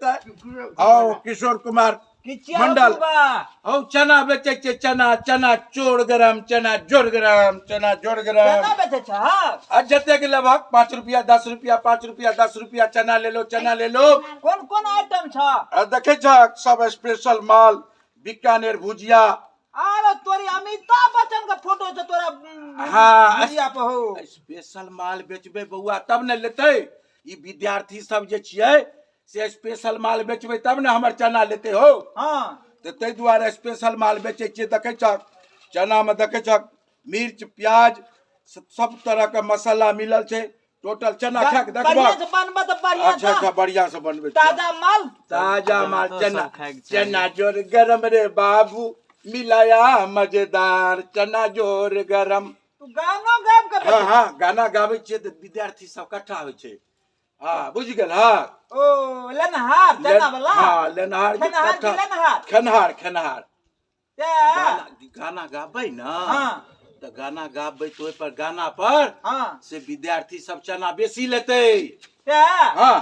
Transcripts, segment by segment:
लेतै। आओ किशोर कुमार किचिया मंडल। बा हौ चना बेचै छियै, चना, चना चोर गरम, चना जोर गरम, चना जोर गरम। चना बेचै छ? आ जतेक लेबहक, 5 रुपया 10 रुपया, 5 रुपया 10 रुपया, चना ले लो, चना ले लो। कोन कोन आइटम छ? आ देखै छहक सब स्पेशल माल, बीकानेर भुजिया। अरे तोरी अमिताभ बच्चन के फोटो छ तोरा। हाँ। भुजिया पर हो। स्पेशल माल बेचबै बौआ तब ने लेतै। ई विद्यार्थी सब जे छियै से स्पेशल माल बेचबै तब ने हमर चना लेतै हो। तऽ ताहि दुआरे स्पेशल माल बेचै छियै। देखै छहक चनामे, देखै छहक मिर्च प्याज सब तरहके मसाला मिलल छै। टोटल चना खा के बढ़िया देखबह। से बनबा तऽ बढ़िया। अच्छा अच्छा, बढ़िया से बनबै छियै। ताजा माल, ताजा माल। तो चना सब खाइके चाही। चना जोर गरम रे बाबू, मिलाया मजेदार, चना जोर गरम। तू गानो गाब के हाँ हाँ, गाना गाबै छियै तऽ विद्यार्थी सब इकट्ठा होइ छै। हाँ, बुझि गेल? हाँ। ओ लेनहार चना वाला। हाँ, लेनहार जे खेनहार की इकट्ठा- लेनहार? खेनहार, खेनहार। ते गाना, गाना गाबै ने। तऽ गाना गाबै तऽ ओहि पर गाना पर से विद्यार्थी सब चना बेसी लेतै। ते हाँ।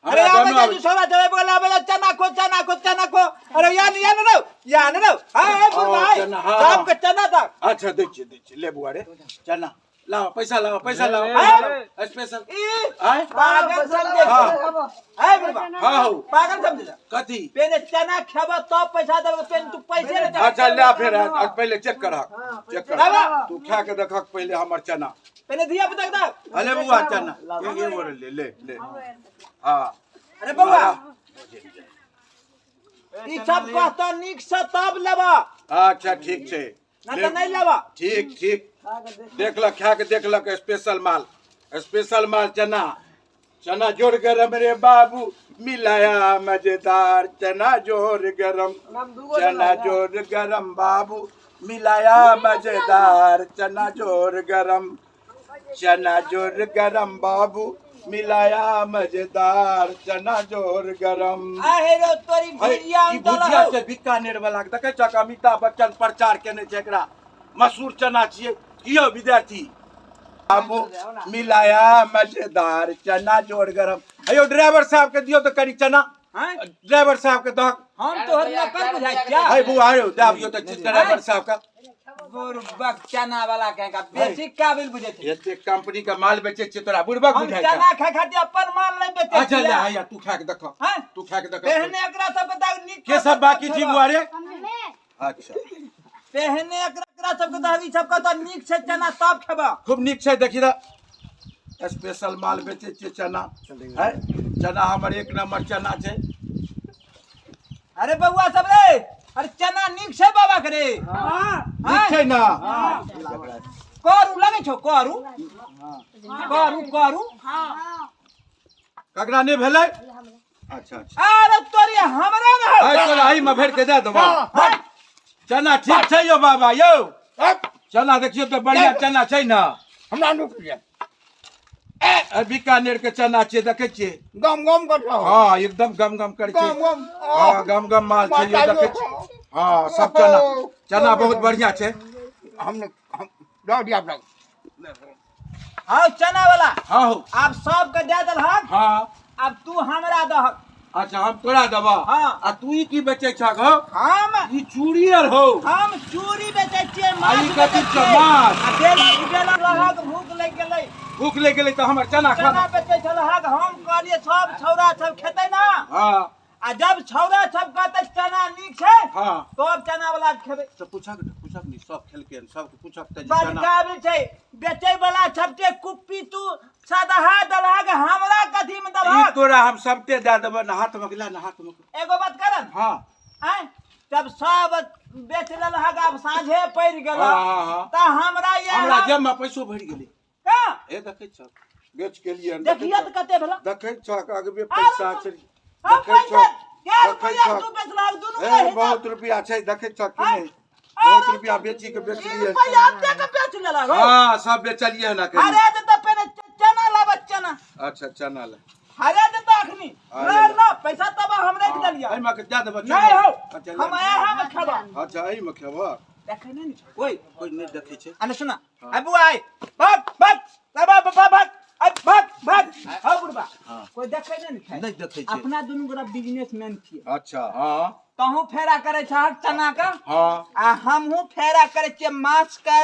अरे हमरा आबे गानो जा आबै। छोरा जबे बोला आबे जा, चना को, चना को, चना को। अरे या नहीं, या नहीं रहो, या नहीं रहो। हाँ ए ओ, भाई चना, हाँ। सब के चना था। अच्छा, दै छियै, दै छियै, ले बुआ रे, चना लाओ, पैसा लाओ, पैसा लाओ, ले, पैसा ले। लाओ, स्पेशल। ई आय। पागल समझे। हाँ। ए बुढ़वा। हाँ हौ। पागल समझे। कथी? पहले चना खेबा तब पैसा देबे, पहले तू पैसे ले। अच्छा ले, फेर आज पहिले चेक करहक, चेक करहक। लाबा। तू खा के देखक पहिले हमर चना। पहले धिया पुता के दे। अरे बुआ, चना एक एगो ले ले ले। हाँ। अरे बउआ, ई सब कहता नीक से तब लेबा। अच्छा, ठीक छै। ना तऽ नहीं लेबा। ठीक ठीक, देखलक, खा के देखलक। स्पेशल माल, स्पेशल माल, चना, चना जोर गरम रे बाबू, मिलाया मजेदार, चना जोर गरम, चना जोर गरम बाबू, मिलाया मजेदार, चना जोर गरम, चना जोर गरम बाबू, मिलाया मजेदार, चना जोर गरम। आहे रो तोरी है, भुजिया ई अंतल भुजिया हौ। छै बीकानेर वाला के। देखै छहक अमिताभ बच्चन प्रचार केने छै एकरा, मशहूर चना छियै। कियो विद्यार्थी बाबू, मिलाया मजेदार, चना जोर गरम। अयो ड्राइवर साहब के दियौ तऽ कनि चना। हैं? ड्राइवर साहब के दहक। हम तोहर नौकर बुझाइ छियै? है बुआ, हौ दे आबियौ तऽ ड्राइवर साहब के। बुड़बक चना वाला के का बेसी काबिल बुझै छै। एते कंपनी के माल बेचै छियै, तोरा बुड़बक हम बुझाइ छै? चना खाय खातिर अपन माल नहीं बेचै अच्छा ले। छियै। हैया तू खा के देख। हैं? तू खा के देख। पहने एकरा सबके दाग नीक के सब बाकी छी बुआ रे? अच्छा। पहने एकरा सबके दाग ई सब कहता नीक छै चना तब खेबा। खूब नीक छै, देखी तऽ स्पेशल माल बेचै छियै चना है। चना हमर एक नंबर चना छै। अरे बउआ सब रे, अरे चना नीक छै बाबा के रे? नीक छै ना? करू लगै छौ? करू करू करू। ककरा नहि भेलै? अच्छा अच्छा। अरे तोरी हमरा न हौ। है तोरा एहिमे भरि के दए देबौ चना। ठीक छै यौ बाबा, यौ चना देखियौ तऽ बढ़िया चना छै ने? हमरा नुक जाय। ए, बीकानेर के चना छियै, देखै छियै। गम गम कर। हाँ, एकदम गम गम करै छै। गम गम। हाँ, गम गम माल छै यौ, देखै छियै। हाँ, सब चना, चना बहुत बढ़िया छै। हमने हम दऽ दिया अपना। हौ चना वाला। हाँ हौ। आब सबके दे देलहक। आब तू हमरा दहक। अच्छा, हम तोरा देबऽ? हाँ। आ तू ई की बेचै छह हौ? हम ई चूड़ी आर हौ? हम चूड़ी बेचै छियै, आ माछ ई कथी बेचै छौ? छियै। माछ? आ बेला बेला रहक, भूख लागि गेलै। भूख लागि गेलै तऽ हमर चना खा। चना बेचै छलहक, हम कहलियै सब छौड़ा सब खेतै ना। आ जब छौड़ा सब कहतै चना नीक छै तब चना वाला खेबै। तऽ पूछक, पूछक नी, सब खेलकै हन, सबके पूछक तऽ जे बड चना काबिल छै बेचै वाला सबके कुप्पी तू सदहा दलहक, हमरा कथी में ई दलहक? तोरा हम सबटे दए देबऽ ने, हाथ में ला ने, हाथ में। एगो बात करन। आँय, जब सब बेच लेलहक, आब साँझे पड़ि गेल। हाँ, हाँ, हाँ। तऽ हमरा ये हमरा जेब में पैसो भरि गेलै। कहाँ? ए देखै छह, बेच के लिए। देखिए तऽ कते भेला। देखै छह, अगबे पैसा छै। हम देखै पैसा छह, कै देखै रुपैआ छह। तू बेचलहक दुनू ए के हिसाब। बहुत रुपया छै, देखै छह कि आँय? नहि? बहुत रुपया बेची के बेचलिए। रुपैआ एते के बेच लेलक हौ? हाँ, सब बेचलिए ना कहीं। अरे तऽ पहिले चना लाबऽ, चना। अच्छा, चना ले। अरे तऽ अखनी हाँ, ना ले ले। ना, पैसा तब हमरे के देलिया। एहिमे के दए देबऽ। नहीं हौ। अच्छा, ले। हम आया में खेबा। अच्छा, एहिमे खेबऽ। देखै नहि ने छौ कोई? कोई नहि देखै छै। अने सुना, आइ बुआ, आइ भाग भाग, भाग भाग भाग, आइ भाग। भाग हौ बुढ़बा। हाँ। कोई देखै नहि ने छै। नहि देखै छै। अपना दुनू गोरा बिजनेसमैन छियै। अच्छा हाँ। तहूँ फेरा करै छहक चना के। हाँ। आ हमहूँ फेरा करै छियै माछ के,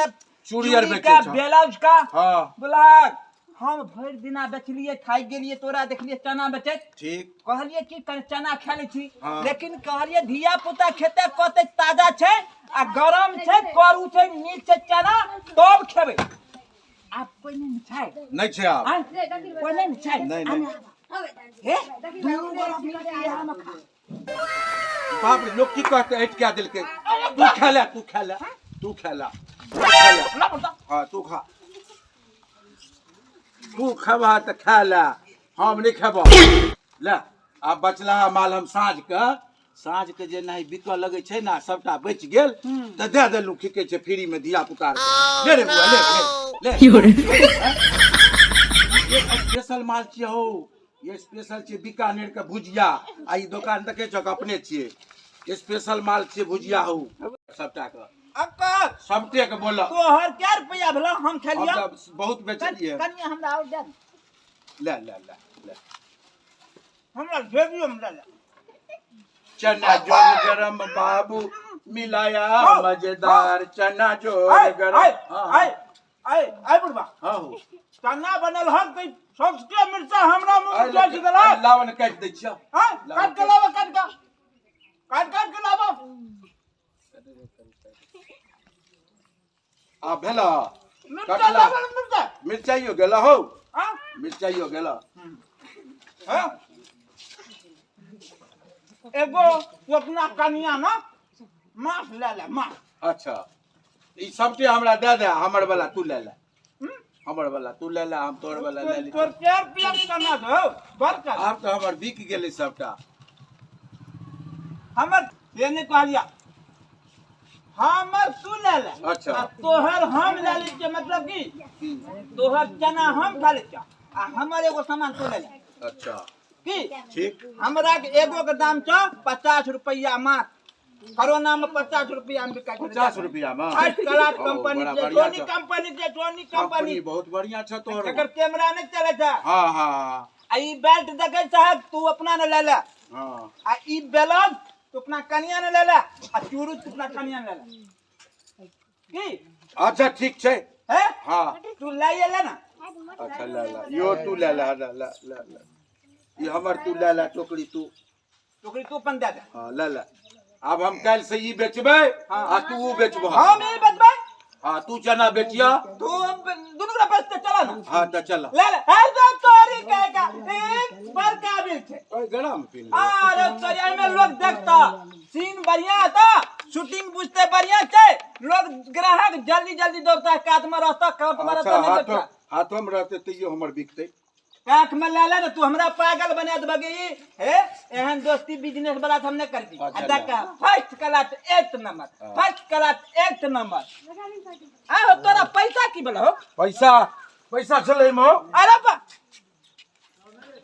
चूड़ी आर चूड़ी बेचै के, छह। ब्लाउज के। हाँ। बुलाक हम भरि दिना बेचलियै, थाकि गेलियै, तोरा देखलियै चना बेचैत। ठीक। कहलियै कि कनि चना खा लै छी। हाँ। लेकिन कहलियै धिया पुता खेतै कहतै ताजा छै आ गरम छै, करू छै, नीक छै चना, तब खेबै। आब कोइ नहि ने छै। नहि छै आब। आँय? कोइ नहि ने छै। नहि, नहि। हे, दुनू गोरा मिल के इएह मे खा। बाप रे, लोग की कहते ऐठ क्या देलकै। तू खा ले, तू खा ले, तू खा ले, तू खा ले। हाँ, तू खा, तू खेबह तऽ खा ले, हम नहि खेबह। ले आब बचला माल हम साँझ के जे नहि बिकऽ लगै छै ने, सबटा बचि गेल तऽ दए देलहुँ, की कहै छै फ्री में धिया पुता के। ले रे बुआ, ले, ले, ले। ये स्पेशल माल छियै हौ, ये स्पेशल छियै बीकानेर के भुजिया। आ ई दोकान देखै छौ अपने छियै, स्पेशल माल छियै भुजिया हौ सबटा के। अंकल सबटे के बोल। तोहर क्या रुपया भेलौ? हम खेलियौ। हम तऽ बहुत बेचलियै। कनिया हमरा और दे। ले, ले, ले, ले। हमरा जेबियो में ले ले। चना जोर गरम बाबू मिलाया हाँ, मजेदार चना जोर आय, गरम। आय, हाँ, आय, आय, आय बुढ़बा। हाँ, हो। चना बनल हक त सबके मिर्चा हमरा मुंह में आय, चलि गेल। आय, लावन काटि दै छियौ। हाँ, लावन काटि के लावा, काटि के। काटि काटि के लावा। आ भेला। मिर्चा कटला। लावा, मिर्चा। मिर्चाइयो गेल हौ। हाँ? मिर्चाइयो गेल। हाँ? एगो अपना कनिया ना माछ ले ले, माछ। अच्छा, ई सबटे हमरा दे दे, हमर वाला तू ले ले। हमर वाला तू ले ले, हम तोर वाला ले ले। तोर चार पियर चना दो, बड़का। आब तऽ हमर बिक गेलै सबटा। हमर से नहि कहलिया, हमर तू ले ले। अच्छा। आ तोहर हम ले लै छियै, मतलब की तोहर चना हम खा लै छियै आ हमर एगो सामान तू ले ले। अच्छा। की? ठीक। हमरा के एगो के दाम छौ 50 रुपया मात्र। कोरोना में 50 रुपया में बिकाइ छलै। 50 रुपया में? फर्स्ट क्लास ओ, कंपनी बड़ा छै, बढ़िया सोनी छौ। कंपनी छै, सोनी कंपनी कंपनी। बहुत बढ़िया छौ तोहर। एकर कैमरा नहि चलै छै। हाँ, हाँ, हाँ। आ ई बेल्ट देखै छहक तू अपना ने ले ले। हाँ। आ ई बेलौज तू अपना कनिया ने ले ले, आ चूड़ू तू अपना कनिया ने ले ले। की? अच्छा ठीक छै। हे? हाँ। तू लए ले ना। अच्छा ले ले, यो तू ले ले, ले, ले, ले, ले। ई हमर तू ले ले टोकरी तू। टोकरी तू अपन दे दे। हाँ, ले ले। आब हम काल्हि से ई बेचबै, हाँ। आ तू ऊ बेचबह। हम ई बेचबै? हाँ, तू चना बेचिया। तू दुनू गोरा बेचते चला ना। हाँ, तऽ चला। ले ले। हे तो तोरी कहे का, एक बड़का बिल छै। ओए, गरम पी ले। अरे तोरी, एहिमे लोग देखता, सीन बढ़िया आता, शूटिंग बुझते बढ़िया छै, लोग ग्राहक जल्दी जल्दी दौड़ता, कात में रहता, कात में रहता, अच्छा, नहीं देखता। हाथों में रहते तैयो हमर बिकतै। काख में ले ले ना, तू हमरा पागल बना देबे ई। हे, एहन दोस्ती बिजनेस वाला हम नहीं करबी। अच्छा, आ देख, फर्स्ट क्लास एक नंबर, हाँ। फर्स्ट क्लास एक नंबर। आ हो, तोरा पैसा की बोला हो? पैसा, पैसा छलै मो। अरे बा।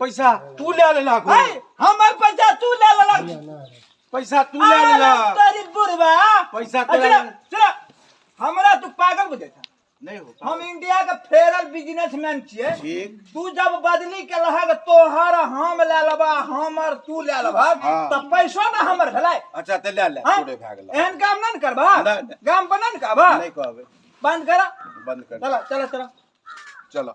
पैसा तू ले लेलक हो। हे, हमर पैसा तू ले लेलक। पैसा तू ले अरे लेलक। तोरी बुढ़वा। पैसा तोरा अच्छा, चला, हमरा तू पागल बुझै छा। नहीं हो। हम इंडिया के फेरल बिजनेसमैन छियै। ठीक। तू जब बदली के लहक तोहर हम ले लेबा, हमर तू ले लेबा, हाँ। त पैसो ना हमर भेलै। अच्छा, त ले ले, हाँ? तोरे भए गेलै। एहन काम ना न करबा? नहीं, नहीं। गाम पर ना न कहबा? नहीं कहबै। बंद करा। बंद कर। चला, चला, चला।